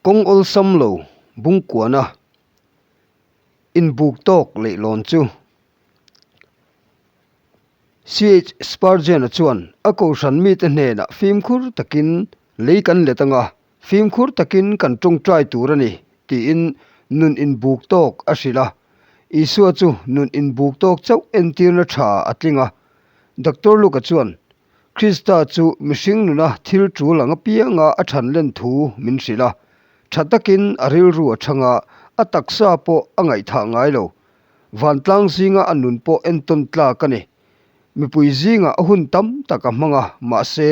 Kawng awlsam lo bungkuana inbuk tawk leihlawn chu CH Spurgeon-a chuan a kohhran mite hnenah fimkhur takin lei kan let anga fimkhur takin kan tawngtai tur a ni tiin nun inbuk tawk a hrilh a. Isua chu nun inbuk tawk chauh entirna tha a tling a. Doctor Luka chuan Krista chu mihring nuna thil tul ang apianga a than len thu min hrilh a, tha takin a rilru a chhang a, a taksa pawh a ngaihthah ngai lo. Vantlang zinga a nun pawh entawn tlak a ni. Mipui zingah a hun tam tak a hmang a, mahse,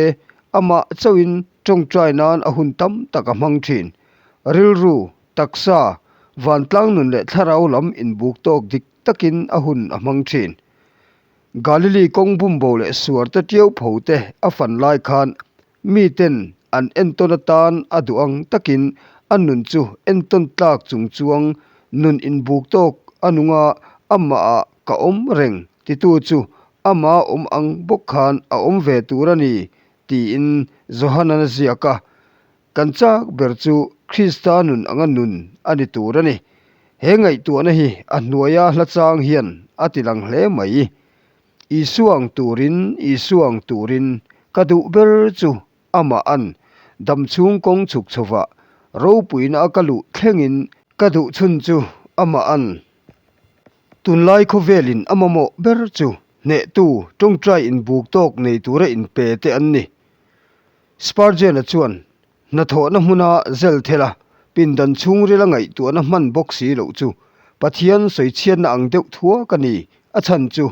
amah chauhin tawngtai nan a hun tam tak a hmang thin. Rilru, taksa, vantlang nun leh thlarau lam inbuk tawk dik takin a hun a hmang thin. Galili kawng bumbo leh suarte tiau phote a fan lai khan miten an entawn atan a duh ang takin a nun chu entawn tlak chung chuang nun inbuk tawk a nung a, amahah ka awm reng titu chu amah awm ang bawk khan a awm ve tur a ni tiin Johanan a ziak a. Kan chak ber chu Krista nun anga nun a ni tur a ni. He ngaihtuahna hi a hnuaia hla chang hian a ti lang hle mai. Isua ang turin, Isua ang turin, ka duh ber chu amah an dam chhung kawng chhuk chhovah ropuina a ka luh thlengin ka duh chhun chu amah an. Tunlai khawvelin a mamawh ber chu hnehtu tawngtai inbuk tawk nei tura inpe te an ni. Spurgeon-a chuan, Hnathawhna hmuna zel thela pindan chhungrila ngaihtuahna hman bawk si loh chu Pathian sawichhiatna ang deuh thuak a ni. A chhan chu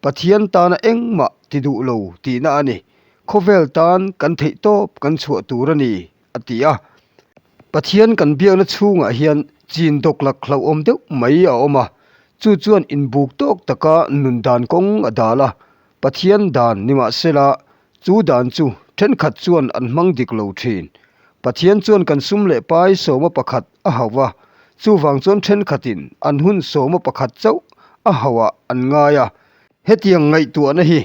Pathian tana engmah ti duh lo tihna a ni. Khawvel tan kan theihtawp kan chhuah tur a ni, a ti a. Pathian kan biakna chhungah hian chin dawklak hlauhawm deuh mai a awm a, chu chuan inbuk tawk taka nun dan kawng a dal a. Pathian dan nimahsela Chu dan chu thenkhat chuan an hmang dik lo thin. Pathian chuan kan sum leh pai sawma pakhat a hauh a, chuvang chuan thenkhatin an hun sawma pakhat chauh a hauhah an ngai a. Hetiang ngaihtuahna hi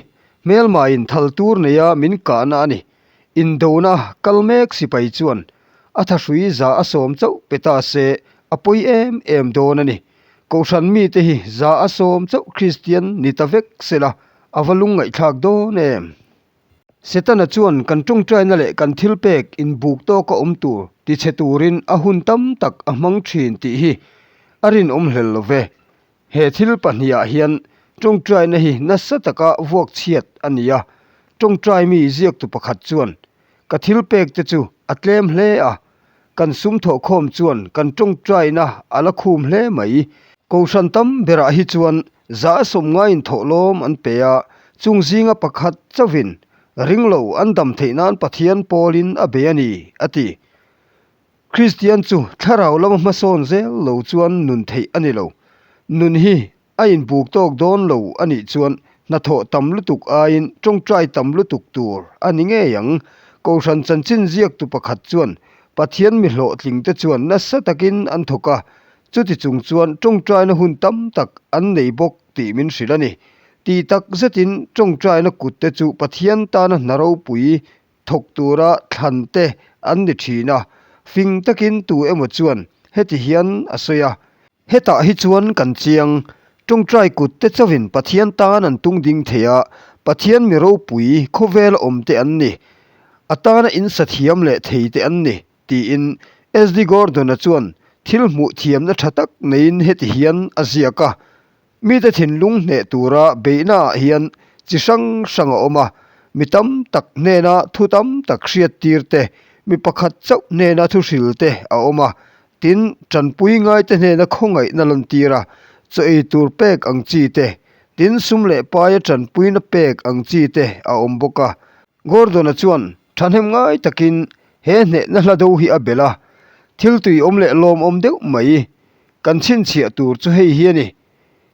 hmelmain thal tur neia min kahna a ni. Indona kal mek sipai chuan a thahrui za a sawm chauh pe ta se a pawi em em dawn a ni. Kohhran mite hi za a sawm chauh Kristian ni ta vek sela A va lungngaihthlak dawn em? Setana chuan kan tawngtaina leh kan thilpek inbuk tawka awm tur tichhe turin a hun tam tak a hmang thin tih hi a rinawm hlel lo ve. He thil pahnihah hian tawngtaina hi nasa taka vuak chhiat a ni a. Tawngtai mi ziaktu pakhat chuan, Ka thilpek te chu a tlem hle a, kan sum thawhkhawm chuan kan tawngtaina a la khum hle mai. Kohhran tam berah hi chuan Za a sawm ngaiin thawhlawm an pe a, chung zinga pakhat chauhin ringlo an dam theih nan Pathian pawlin a bei a ni, a ti. Kristian chu thlarau lama hmasawn zel lo chuan nun theih a ni lo. Nun hi a inbuk tawk dawn lo a nih chuan hnathawh tam lutuk aiin tawngtai tam lutuk tur a ni ngei ang. Kohhran chanchin ziaktu pakhat chuan Pathian mi hlawhtlingte chuan nasa takin an thawk a, Chuti chung chuan tawngtaina hun tam tak an nei bawk tih min hrilh a ni. Tih tak zetin tawngtaina kutte chu Pathian tana hna ropui thawk tura thlan te an ni thin a, fing takin tu emaw chuan heti hian a sawi a. Hetah hi chuan kan chiang, tawngtai kutte chauhin Pathian tan an tung ding thei a, Pathian mi ropui khawvela awmte an ni, a tana insathiam leh theite an ni. Tiin SD Gordon-a chuan thil hmuh thiamna tha tak neiin heti hian a ziak a, Mite thinlung hneh tura beihnaah hian chi hrang hrang a awm a, mi tam tak hnena thu tam tak hriat tir te, mi pakhat chauh hnena thu hril te a awm a, tin, tanpui ngaite hnena khawngaihna lantir a, chaw ei tur pek ang chi te, tin, sum leh paia tanpuina pek ang chi te a awm bawk a. Gordon-a chuan thahnem ngai takin he hnehna hla do hi a belh a, thil tui awm leh lawmawm deuh mai kan chhinchhiah tur chu hei hi a ni.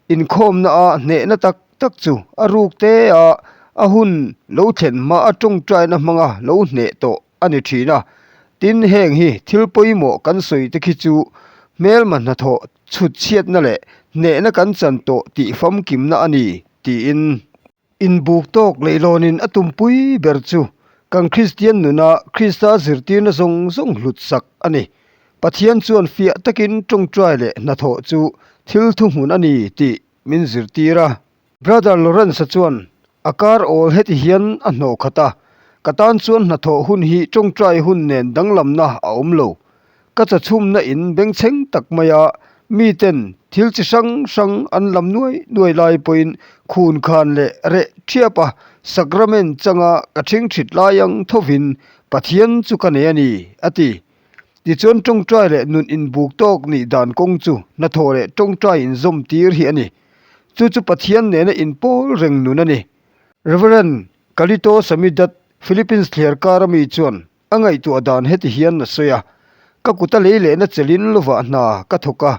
Inkhawmna a hnehna tak tak chu a ruk te a, a hun lo thlen hma a tawngtaina hmanga lo hneh tawh a ni thin a. Tin, heng hi thil pawimawh kan sawi te khi chu hmelma hnathawh chhut chhiatna leh hnehna kan chan tawh tih famkimna a ni, tiin. Inbuk tawk leilawnin a tumpui ber chu kan Kristian nuna Krista zirtirna zawng zawng hlut sak a ni. Pathian chuan fiah takin ṭawngṭai leh hnathawh chu thil thuhmun a ni tih min zirtir a. Brother Lawrence-a chuan a kar awl heti hian a hnawh khat a, Ka tan chuan hnathawh hun hi ṭawngṭai hun nen danglamna a awm lo. Ka chachhumna in bengchheng tak maia miten thil chi hrang hrang an lam nuai nuai lai pawhin khun khan leh reh ṭhiap a, sacrament changa ka ṭhingṭhit lai ang thovin Pathian chu ka nei a ni, a ti. Tichuan ṭawngṭai leh nun inbuk tawk nih dan kawng chu hnathawh leh ṭawngṭai inzawm tir hi a ni. Chu chu Pathian nena inpawl reng nun a ni. Rev. Kalito Samidat, Philippines thliar kar ami chuan a ngaihtuah dan heti hian a sawi a, Ka kuta lei lehna chelin lovah hna ka thawk a,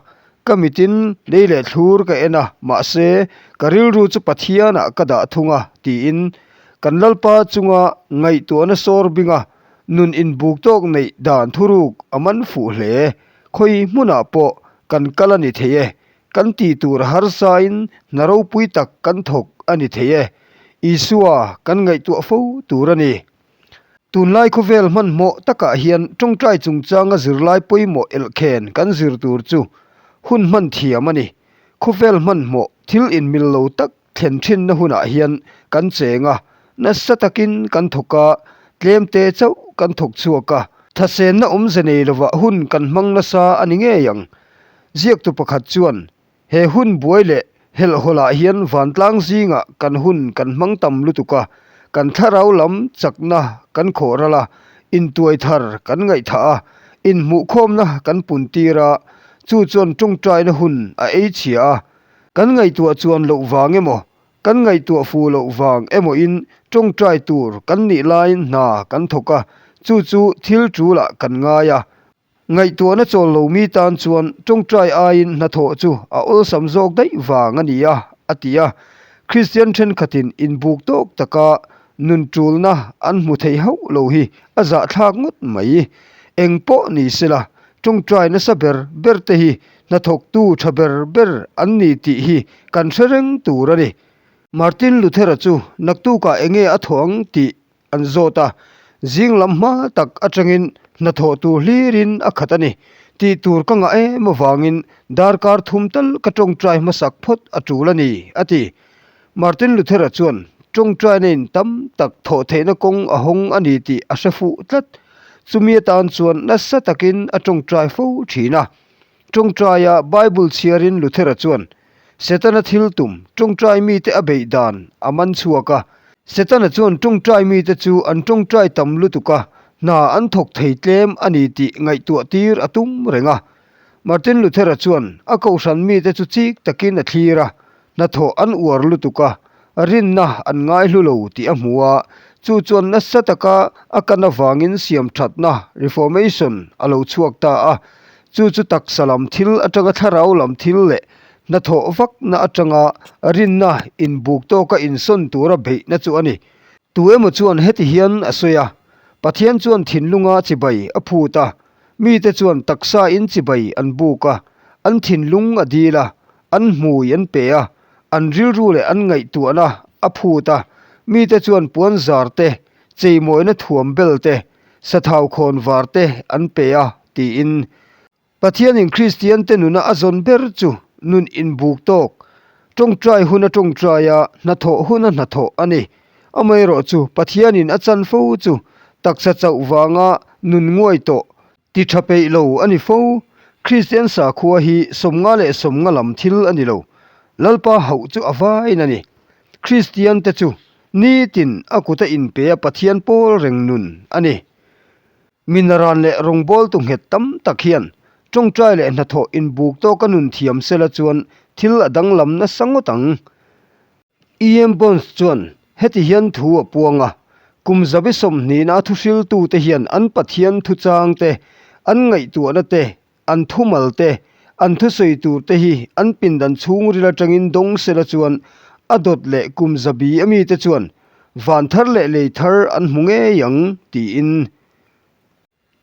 ka mitin lei leh thlur ka en a, mahse, ka rilru chu Pathianah ka dah thung a, tiin kan Lalpa chunga ngaihtuahna sawr binga nun inbuk tawk neih dan thuruk a man fuh hle. Khawi hmunah pawh kan kal a ni thei e, kan tih tur harsain hna ropui tak kan thawk a ni thei e. Isua kan ngaihtuah fo tur a ni. Tunlai khawvel hmanhmawh takah hian tawngtai chungchanga zirlai pawimawh elhkhen kan zir tur chu hun hman thiam a ni. Khawvel hmanhmawh thil inmil lo tak thlen thinna hunah hian kan cheng a, nasa takin kan thawk a, tlemte chauh kan thawk chhuak a, thasenna awmze nei lovah hun kan hmang nasa a ni ngei ang. Ziaktu pakhat chuan He hun buai leh helhhawlah hian vantlang zingah kan hun kan hmang tam lutuk a, kan thlarau lam chakna kan khawh ral a, intuai thar kan ngaihthah a, inhmuhkhawmna kan puntir a, chu chuan tawngtaina hun a ei chhia a. Kan ngaihtuah chuan loh vang emaw, kan ngaihtuah fuh loh vang emawin tawngtai tur kan nih laiin hna kan thawk a, chu chu thil tulah kan ngai a. Ngaihtuahna chawl lo mi tan chuan tawngtai aiin hnathawh chu a awlsam zawk daih vang a ni a, a ti a. Kristian thenkhatin inbuk tawk taka nun tulna an hmu thei hauh lo hi a zahthlak ngawt mai. Eng pawh ni sela, tawngtai nasa ber ber te hi hnathawktu tha ber ber an ni tih hi kan hre reng tur a ni. Martin Luther-a chu naktukah enge a thawh ang tih an zawt a, zing lam hma tak atangin hnathawh tur hlirin a khat a ni. Tih tur ka ngah em avangin darkar thum tal ka tawngtai hmasak phawt a tul a ni, a ti. Martin Luther-a chuan tawngtaina in tam tak thawh theihna kawng a hawng a ni tih a hre fuh tlat. Chumi atan chuan nasa takin a tawngtai fo thin a. Tawngtaia Bible chhiarin Luther-a chuan Setana thil tum, tawngtai mite a beih dan a man chhuak a. Setana chuan tawngtai mite chu an tawngtai tam lutuk a, hna an thawk thei tlem a ni tih ngaihtuah tir a tum reng a. Martin Luther-a chuan a kohhran mite chu chik takin a thlir a, hnathawh an uar lutuk a, rinna an ngaihlu lo tih a hmu a, chu chuan nasa taka a kan avangin siamthatna, reformation, a lo chhuak ta a, chu chu taksa lam thil atanga thlarau lam thil leh hnathawh vakna atanga rinna inbuk tawka insawn tura beihna chu a ni. Tu emaw chuan heti hian a sawi a, Pathian chuan thinlunga chibai a phut a, mite chuan taksa in chibai an buk a, an thinlung a dil a, an hmui an pe a, an rilru leh an ngaihtuahna a phut a, mite chuan puanzar te, cheimawina thuam bel te, sathau khawn var te an pe a, tiin. Pathianin Kristiante nuna a zawn ber chu nun inbuk tawk, tawngtai huna tawngtai a, hnathawh huna hnathawh a ni. Amaherawhchu Pathianin a chan fo chu taksa chauh vanga nun nguai tawh Ti tha peih lo a ni fo. Kristian sakhua hi 50 leh 50 lam thil a ni lo. Lalpa hauh chu a vain a ni. Kristian te chu nitin a kuta inpe a Pathian pawl reng nun a ni. Minaran leh rawngbawltu nghet tam tak hian tawngtai leh hnathawh inbuk tawka nun thiam sela chuan thil a danglam nasa ngawt ang. EM Bonds chuan heti hian thu a puang a, Kum zabi sawmhnihna a thuhriltute hian an Pathian thuchang te, an ngaihtuahna te, an thumal te, an thusawi tur te hi an pindan chhungril atangin dawng sela chuan a dawt leh kum zabi a mite chuan van thar leh lei thar an hmu ngei ang tiin.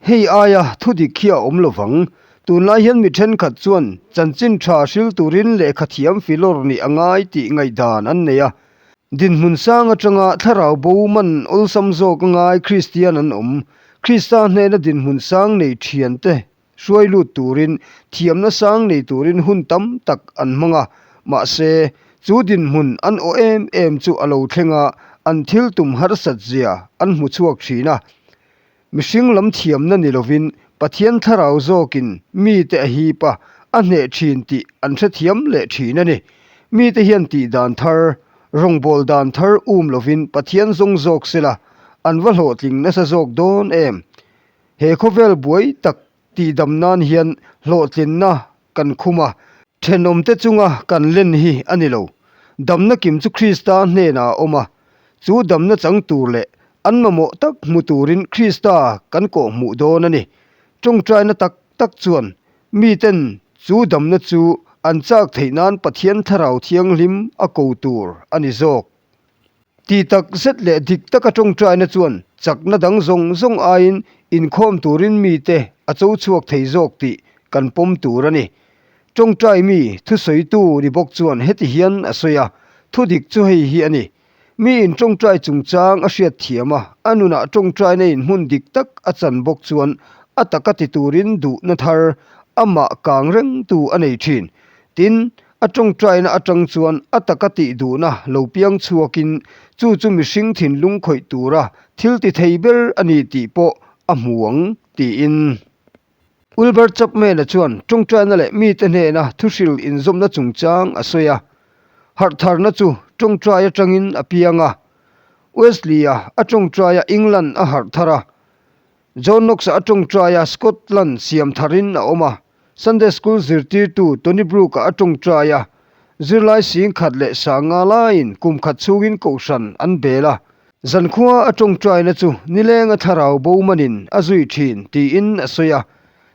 Hei aia thu dik hi a awm lo vang. Tunlai hian mi thenkhat chuan chanchin tha hril turin lehkha thiam filawr nih a ngai tih ngaihdan an nei a. Dinhmun sang atanga thlarau bo man awlsam zawk a ngai Kristian an awm. Krista hnena dinhmun sang nei thiante. hruai lut turin thiamna sang nei turin hun tam tak an hmang a, mahse, chu dinhmun an awh em em chu a lo thleng a, an thil tum harsat zia an hmu chhuak thin a. Mihring lam thiamna ni lovin Pathian thlarau zawkin mite a hip a, a hneh thin tih an hrethiam leh thin a ni. Mite hian tih dan thar, rawngbâwl dan thar um lovin Pathian zawng zawk sela, an va hlawhtling nasa zawk dawn em? He khawvel buai tak tihdam nan hian hlawhtlinna kan khum a, thenawmte chunga kan len hi a ni lo. Damna kim chu Krista hnenah a awm a, chu damna chang tur leh an mamawh tak hmu turin Krista kan kawhhmuh dawn a ni. Tawngtaina tak tak chuan miten chu damna chu an chak theih nan Pathian Thlarau Thianghlim a ko tur a ni zawk. Ti tak zet leh dik taka tawngtaina chuan chakna dang zawng zawng aiin inkhawm turin mite a cho chhuak thei zawk tih kan pawm tur a ni. Tawngtai mi thusawitu ni bawk chuan heti hian a sawi a, Thudik chu hei hi a ni. Miin tawngtai chungchang a hriat thiam a, a nunah tawngtaina in hmun dik tak a chan bawk chuan a taka ti turin duhna thar amah kang rengtu a nei thin. Tin, A tawngtaina atang chuan a taka tih duhna lo piang chhuakin chu chu mihring thinlung khawih tura thil ti thei ber a ni tih pawh a hmu ang, tiin. Wilbur Chapman-a chuan tawngtaina leh mite hnena thuhril inzawmna chungchang a sawi a. Harhtharna chu tawngtai atangin a piang a. Wesley-a a tawngtaia England a harhthar a. John Knox-a a tawngtaia Scotland siam tharin a awm a. Sunday School zirtirtu Tony Brook-a a tawngtai a, zirlai sing khat leh sanga laiin kum khat chhungin kohhran an bel a. Zankhua a tawngtaina chu nilenga thlarau bo manin a zui thin tiin a sawi a.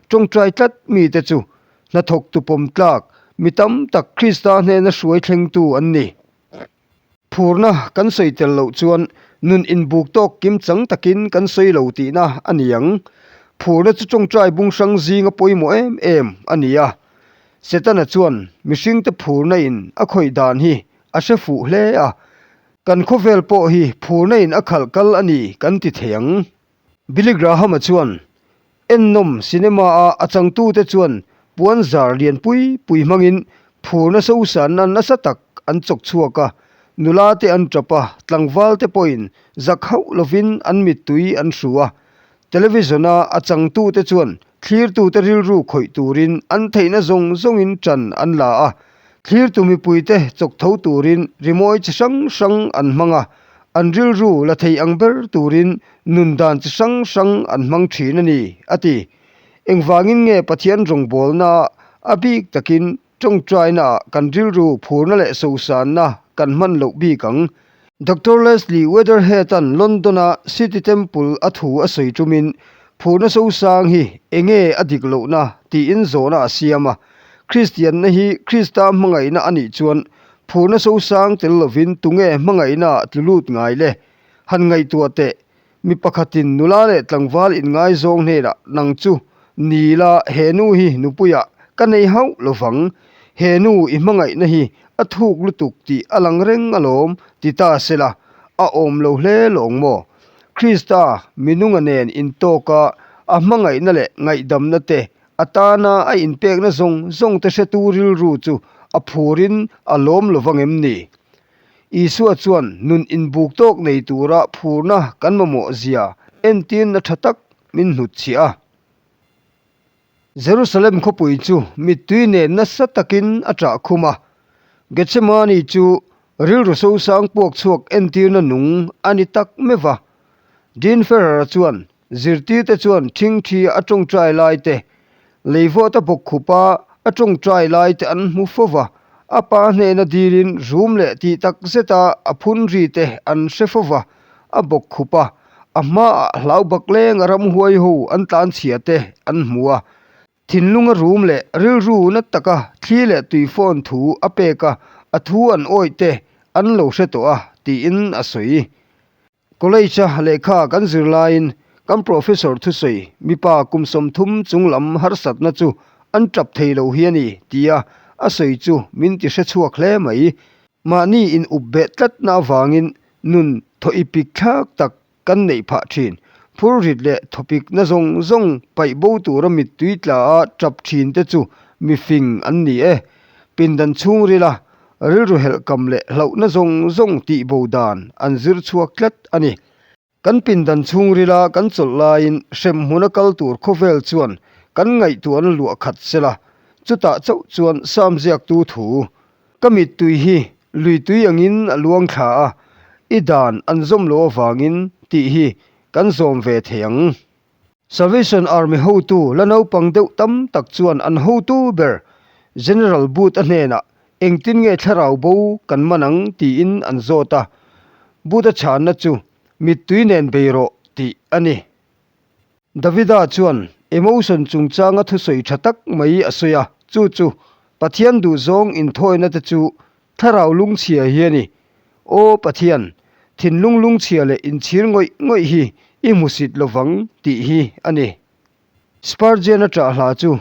Tawngtai tlat mite chu hnathawktu pawm tlak mi tam tak Krista hnena hruai thlengtu an ni. Phurna kan sawi tel loh chuan nun inbuk tawk kim chang takin kan sawi lo tihna a ni ang. Phurna chu tawngtai bung hrang zinga pawimawh em em a ni a. Setana chuan mihringte phurna in a khawih dan hi a hre fuh hle a. Kan khawvel pawh hi phurna in a khalh kal a ni kan ti thei ang. Billy Graham-a chuan, Ennawm cinema-a a changtute chuan puan zar lian pui pui hmangin phurna sosanna nasa tak an chawk chhuak a, nula te an tap a, tlangval te pawhin zak hauh lovin an mittui an hru a. Television-a a changtute chuan thlirtute rilru khawih turin an theihna zawng zawngin ṭan an la a, thlirtu mipuite chawk tho turin rimawi chi hrang hrang an hmang a, an rilru la thei ang ber turin nun dan chi hrang hrang an hmang thin a ni, a ti. Engvangin nge Pathian rawngbawlna a bik takin tawngtainaah kan rilru phurna leh sosanna kan hman loh bik ang? Doctor Leslie Weatherhead-a'n London-a City Temple a thu a sawi tumin phurna sosang hi enge a dik lohna tiin zawhna a siam a. Kristianna hi Krista hmangaihna a nih chuan phurna sosang tel lovin tunge hmangaihnaah tlu lut ngai le? Han ngaihtuah teh, mi pakhatin nula leh tlangval inngaizawng hnenah nang chu ni la he nu hi nupuiah ka nei hauh lo vang, he nu i hmangaihna hi a thuk lutuk tih a lang reng alawm ti ta sela, a awm lo hle lawng maw? Krista minunga nen intawka a hmangaihna leh ngaihdamna te a tana a inpekna zawng zawng te hretu rilru chu a phurin a lawm lo vang em ni? Isua chuan nun inbuk tawk nei tura phurna kan mamawh zia entirna tha tak min hnutchhiah a. Jerusalem khawpui chu mittui nen nasa takin a ṭah khum a. Gethsemane chu rilru sosang puak chhuak entirna nung a ni tak meuh va. Dean Ferrer-a chuan Zirtirte chuan ṭhingṭhi a ṭawngṭai lai te, leivawt a bawk khup a, a ṭawngṭai lai te an hmu fo va, a pa hnena dilin rum leh tih tak zeta a phun ri te an hre fo va, a bawk khup a, a hmaah hlau bak lenga ramhuai ho an tlanchhia te an hmu a. Thinlunga rum leh rilru na taka thli leh tui phone thu a pek a, a thu an awih te an lo hre tawh a, tiin a sawi. College-a lehkha kan zir laiin kan professor thusawi mipa kum 30 chung lam harsatna chu an tap thei lo hi a ni tia a sawi chu min ti hre chhuak hle mai. Mahni in up beh tlatna avangin nun thaw i pik thlak tak kan neih phah thin. Phurrit leh thawpikna zawng zawng paih bo tura mittui tla a tap thin te chu mi fing an ni e. Pindan chhungrila rilru helhkam leh hlauhna zawng zawng tihbo dan an zir chhuak tlat a ni. Kan pindan chhungrila kan chawlh laiin hremhmuna kal tur khawvel chuan kan ngaihtuahna luah khat sela, chutah chauh chuan Sam ziaktu thu, Ka mittui hi lui tui angin a luang thla a, i dan an zawm loh avangin tih hi kan zawm ve thei ang. Salvation Army hotu la naupang deuh tam tak chuan an hotu ber General Booth-a hnenah engtin nge thlarau bo kan man ang tiin an zawt a, Booth-a chhanna chu mittui nen bei rawh tih a ni. Davida chuan emotion chungchanga thusawi tha tak mai a sawi a, chu chu Pathian duhzawng inthawina te chu thlarau lungchhia hi a ni. Aw Pathian, thinlung lungchhia leh inchhir ngawih ngawih hi i hmusit lovang tih hi a ni. Spurgeon-a ṭah hla chu,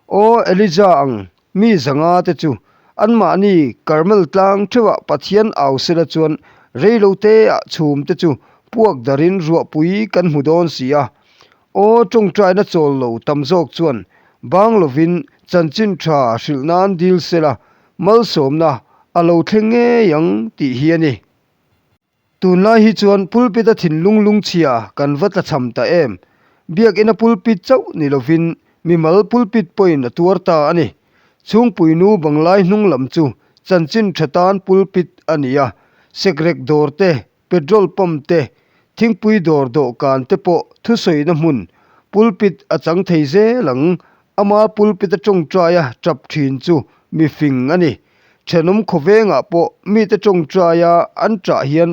Aw Elija ang Mi zanga te chu anmahni Karmel tlang theuhah Pathian au sela chuan reiloteah chhum te chu puak darin ruahpui kan hmu dawn si a. Aw tawngtaina chawl lo tam zawk chuan bang lovin chanchin tha hrilh nan dil sela malsawmna a lo thleng ngei ang tih hi a ni. Tunlai hi chuan pulpit a thinlung lungchhia kan va tlachham ta em? Biakina pulpit chauh ni lovin mimal pulpit pawhin a tuar ta a ni. Chhungpuinu banglai hnung lam chu chanchin tha tan pulpit a ni a, sekrek dawr te, petrol pump te, thingpui dawr dawhkan te pawh thusawina hmun pulpit a chang thei zel ang. Ama pulpit a tawngtaia tap thin chu mifing a ni. Thenawm khawvengah pawh mite tawngtaia an ṭah hian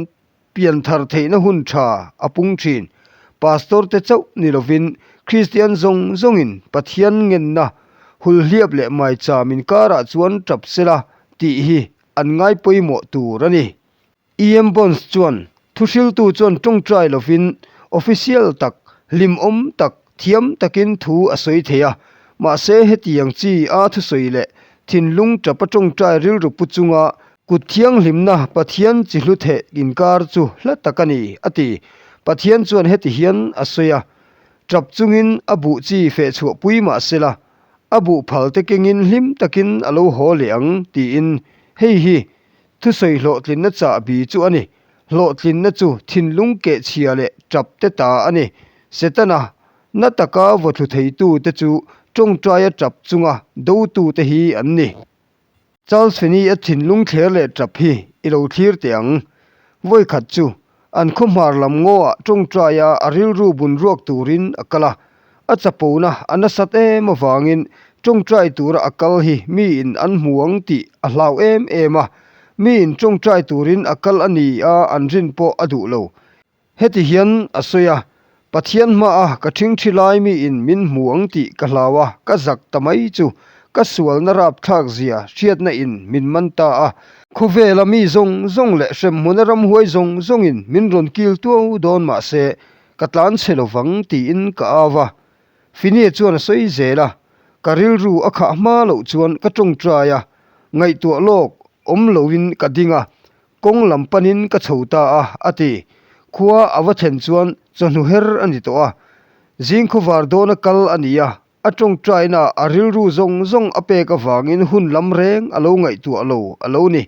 pianthar theihna hun ṭha a pung ṭhin. Pastor te chauh ni lovin Kristian zawng zawngin Pathian ngenna hulhliap leh maicham inkarah chuan ṭap sela tih hi an ngai pawimawh tur a ni. EM Bonds chuan thuhriltu chuan tawngtai lovin official tak, hlimawm tak, thiam takin thu a sawi thei a, mahse hetiang chi a thusawi leh thinlung tapa tawngtai rilru pu chunga kut thianghlimna Pathian chi hlu theh inkar chu hla tak a ni, a ti. Pathian chuan heti hian a sawi a, Tap chungin a buh chi fehchhuah pui mahsela a buh phal te kengin hlim takin a lo haw leh ang, tiin hei hi Thusawi hlawhtlinna chahbi chu a ni. Hlawhtlinna chu thinlung kehchhia leh tap te ta a ni. Setana, na taka vawthlu theitute chu tawngtaia tap chunga dotute hi an ni. Charles Finney-a thinlung thler leh tap hi i lo thlir teh ang. Vawikhat chu An khaw hmar lam ngaw-ah tawngtaia a rilru bun ruak turin a kal a, a chapona a nasat em avangin tawngtai tura a kal hi miin an hmu ang tih a hlau em em a, miin tawngtai turin a kal a ni a an rin pawh a duh lo. Heti hian a sawi a, Pathian hmaah ka ṭhingṭhi lai miin min hmu ang tih ka hlau a, ka zak ta mai chu ka sualna rapthlak zia hriatna in min man ta a. Khawvela mi zawng zawng leh hremhmuna ramhuai zawng zawngin min rawn kil tuau dawn mah se ka tlan chhe lo vang tiin ka au a. Finie chuan a sawi zel a, ka rilru a khah hma loh chuan ka ṭawngṭai a, ngaihtuah lawk awm loin ka ding a, Kawng lam panin ka chho ta a, a ti. Khua a va thlen chuan chawhnu her a ni tawh a. Zing khawvar dawna kal a ni a, a tawngtaina a rilru zawng zawng a pek avangin hun lam reng a lo ngaihtuah lo a lo ni.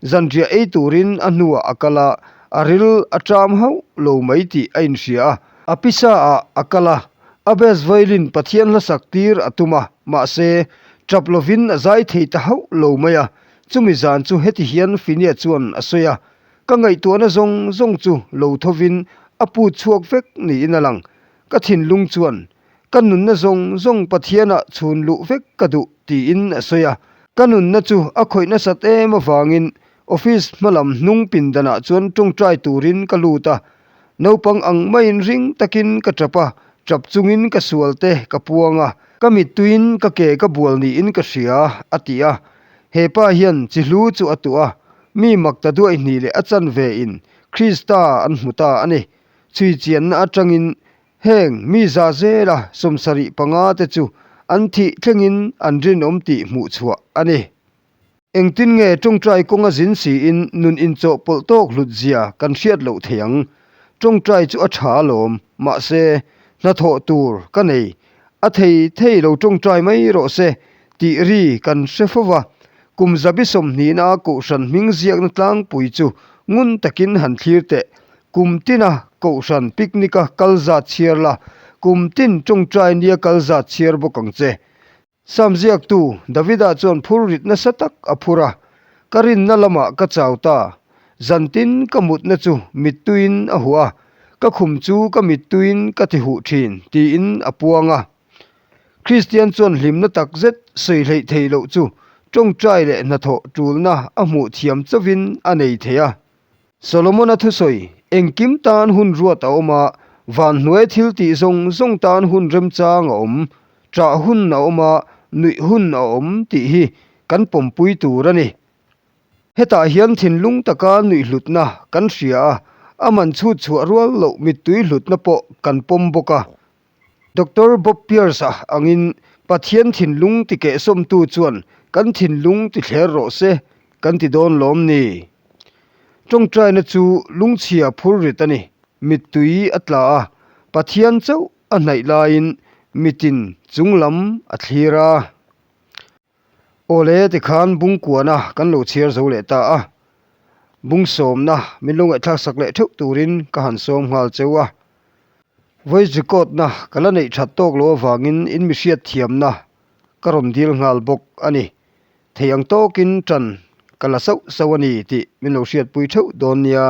Zanriah ei turin a hnuah a kal a, a ril a ṭam hauh lo mai tih a inhria a. A pisa ah a kal a, a bass violin Pathian hlasak tir a tum a, mahse, ṭap lovin a zai thei ta hauh lo mai a, Chumi zan chu heti hian Finia chuan a sawi a, Ka ngaihtuahna zawng zawng chu lo thovin a put chhuak vek niin a lang. Ka thinlung chuan ka nunna zawng zawng Pathianah chhun luh vek ka duh tiin a sawi a. Ka nunna chu a khawih nasat em avangin office hmalam hnung pindanah chuan tawngtai turin ka lut a. Naupang ang maiin ring takin ka tap a, tap chungin ka sual te ka puang a, ka mittuiin ka ke ka bual niin ka hria, a ti a. He pa hian chi hlu chu a tuah a, mi mak ta duaih hnih leh a chan ve in Krista an hmu ta a ni. Chhui chianna atangin heng mi za zela 75 te chu an thih thlengin an rinawm tih hmuh chhuah a ni. Engtin nge tawngtai kawnga zin siin nun inchawhpawlh tawk hlut zia kan hriat loh thei ang? Tawngtai chu a tha alawm, mahse, hnathawh tur ka nei, a thei thei lo tawngtai mai rawh se tih ri kan hre fo va. Kum zabi sawmhnihna Kohhran hming ziakna tlangpui chu ngun takin han thlir teh. Kum tina Kohhran picnic-a kal zat chhiar la, kum tin tawngtai nia kal zat chhiar bawk ang che. Sam ziaktu Davida chuan phur rit nasa tak a phur a, Ka rinna lamah ka chau ta. Zantin ka mutna chu mittuiin a huh a, ka khum chu ka mittuiin ka ti huh thin, tiin a puang a. Kristian chuan hlimna tak zet sawi hleih theih loh chu tawngtai leh hnathawh tulna a hmuh thiam chauhin a nei thei a. Solomona thusawi, Engkim tan hun ruat a awm a, van hnuai thil tih zawng zawng tan hun remchang a awm, ṭah hun a awm a, nuih hun a awm tih hi kan pawmpui tur a ni. Hetah hian thinlung taka nuih hlutna kan hria a, a man chhut chhuah rual loh mittui hlutna pawh kan pawm bawk a. Doctor Bob Pierce-a angin Pathian thinlung tikehsawmtu chuan kan thinlung tithler rawh se kan ti dawn lawm ni? Tawngtaina chu lungchhia phur rit a ni. Mittui a tla a, Pathian chauh a hnaih laiin mitin chunglam a thlir a. Awle tikhan bungkuana kan lo chhiar zo leh ta a, bung sawmna min lo ngaihthlak sak leh theuh turin ka han sawm nghal cheu a. Voice record na ka la neih that tawk loh avangin in mi hriat thiamna ka rawn dil nghal bawk a ni. Thei ang tawkin tan ka la sauh sauh a ni tih min lo hriatpui theuh dawn nia.